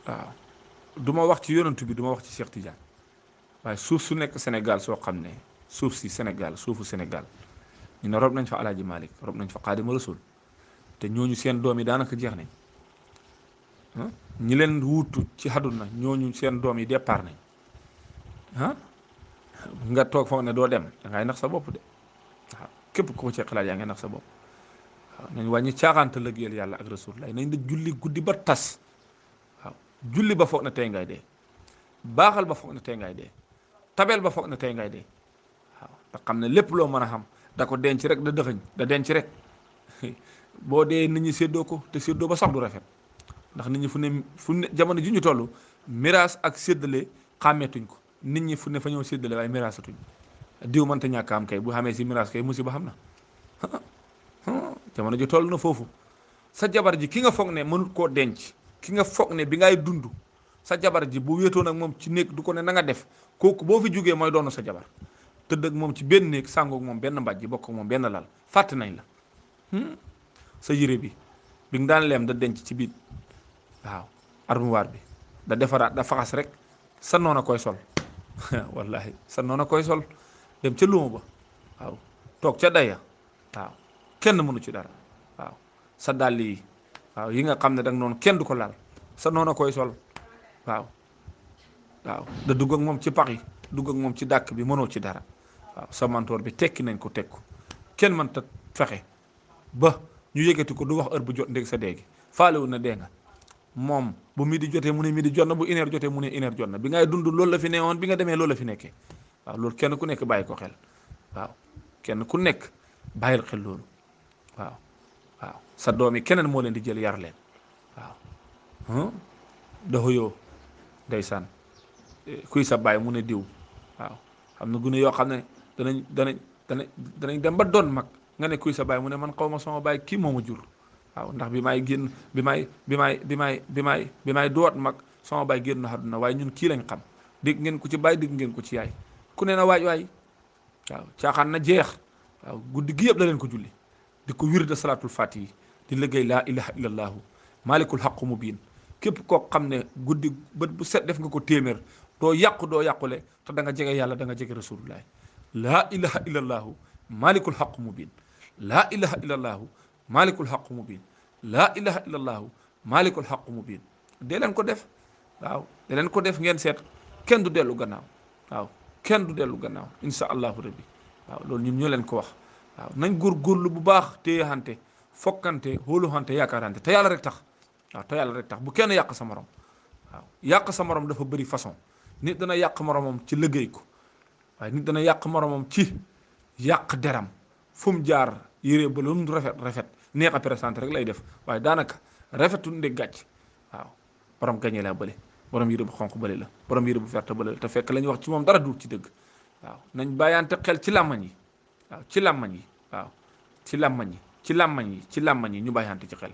waaw du ma wax ci yonantu bi du ma wax ci Cheikh Tidiane waaye suuf su nekk Sénégal soo xam ne suuf si Sénégal suufu Sénégal ñu ne rob nañ fa Alaaji Malick rob nañ fa Xaadimu Rasul te ñooñu seen doom yi daanaka jeex nañ ah ñi leen wuutu ci àdduna ñooñu seen doom yi départ nañ ah nga toog foog ne doo dem da ngay nax sa bopp de waaw képp ku ko ci xalaat yaa ngi nax sa bopp waaw nañ wàññi caaxaante lëggéeyal yàlla ak rasul lay nañ da julli guddi ba tas waaw julli ba foog ne tey ngay dee baaxal ba foog ne tey ngay dee tabel ba foog ne tey ngay dee waaw te xam ne lépp loo mën a xam da ko denc rek da dëxëñ da denc rek boo dee nit ñi séddoo ko te séddoo ba sax du rafet ndax nit ñi fu ne jamono ji ñu toll miraas ak séddale xàmmeetuñ ko nit ñi fu ne fa ñëw séddale waaye miraasatuñ diw mënta ñàkk am kay bu xamee si miraas kay musiba xam na jamono ji toll na foofu sa jabar ji ki nga foog ne mënut koo denc ki nga foog ne bi ngay dund sa jabar ji bu wéetoon ak moom ci néeg du ko ne na nga def kooku boo fi jógee mooy doon sa jabar tëdd ak moom ci benn néeg sàngoog moom benn mbàjj bokk ak moom benn lal fàtte nañ la sa yére bi nga daan leem da denc ci biir waaw armoire bi da defaraat da faxas rek sa noona koy sol wallahi sa noona koy sol dem ca luuma ba waaw toog ca daya waaw kenn mënu ci dara waaw sa dàll yi waaw yi nga xam ne danga noonu kenn du ko laal sa noona koy sol waaw da dugg ak moom ci pax yi dugg ak moom ci dàkk bi mënoo ci dara waaw sa mantoor bi tekki nañ ko teg ko kenn mën ta fexe ba ñu yëkkati ko du wax heure bu jot ndég sa déegi faalewu na dee nga moom bu midi jotee mu ne midi jot na bu une heure jotee mu ne une heure jot na bi ngay dund loolu la fi newoon bi nga demee loolu la fi nekkee waaw loolu kenn ku nekk bàyyi ko xel waaw kenn ku nekk bàyyil xel loolu waaw sa doom yi keneen moo leen di jël yar leen waaw dafa yoo ndeysaan kuy sa baay mu ne diw waaw xam na gune yoo xam ne danañ dem ba doon mag nga ne kuy sa baay mu ne man xaw ma sama baay kii moo ma jur waaw ndax bi may doot mag sama baay génn na àdduna waaye ñun kii lañ xam dégg ngeen ko ci baay dégg ngeen ko ci yaay ku ne na waay waaw caaxaan na jeex waaw guddi gi yëpp la leen ko julli di ko wirda salaatul fatihi di liggéey laa ilaha illallahu malikul xaqu mubin képp koo xam ne guddi bët bu set def nga ko téeméer doo yàqu doo yàqule te da nga jege yàlla da nga jege rasulullahi laa ilaha illallahu malikul xaqu mubin laa ilaha illallahu malikul xaqu mubin laa ilaha illallahu malikul xaqu mubin dee leen ko def waaw dee leen ko def ngeen seet kenn du dellu gannaaw waaw kenn du dellu gannaaw insha allahu rabbi waaw loolu ñun ñoo leen ko wax waaw nañ góorgóorlu bu baax téyexante fokkante hóoluxante yaakaarante te yàlla rek tax waaw te yàlla rek tax bu kenn yàq sa morom waaw yàq sa morom dafa bëri façon nit dana yàq moromam ci liggéey ko waaye nit dana yàq moromam ci yàq deram fu mu jaar yére ba lu mu rafet neex a présenté rek lay def waaye daanaka rafetul ndeg gàcc waaw borom gañe laa bële borom yére bu xonq bële la borom yére bu verte bële la te fekk la ñuy wax ci moom dara du ci dëgg waaw nañ bàyyante xel ci làmmañ yi waaw ci làmmañ yi waaw ci làmmañ yi ñu bàyyante ci xel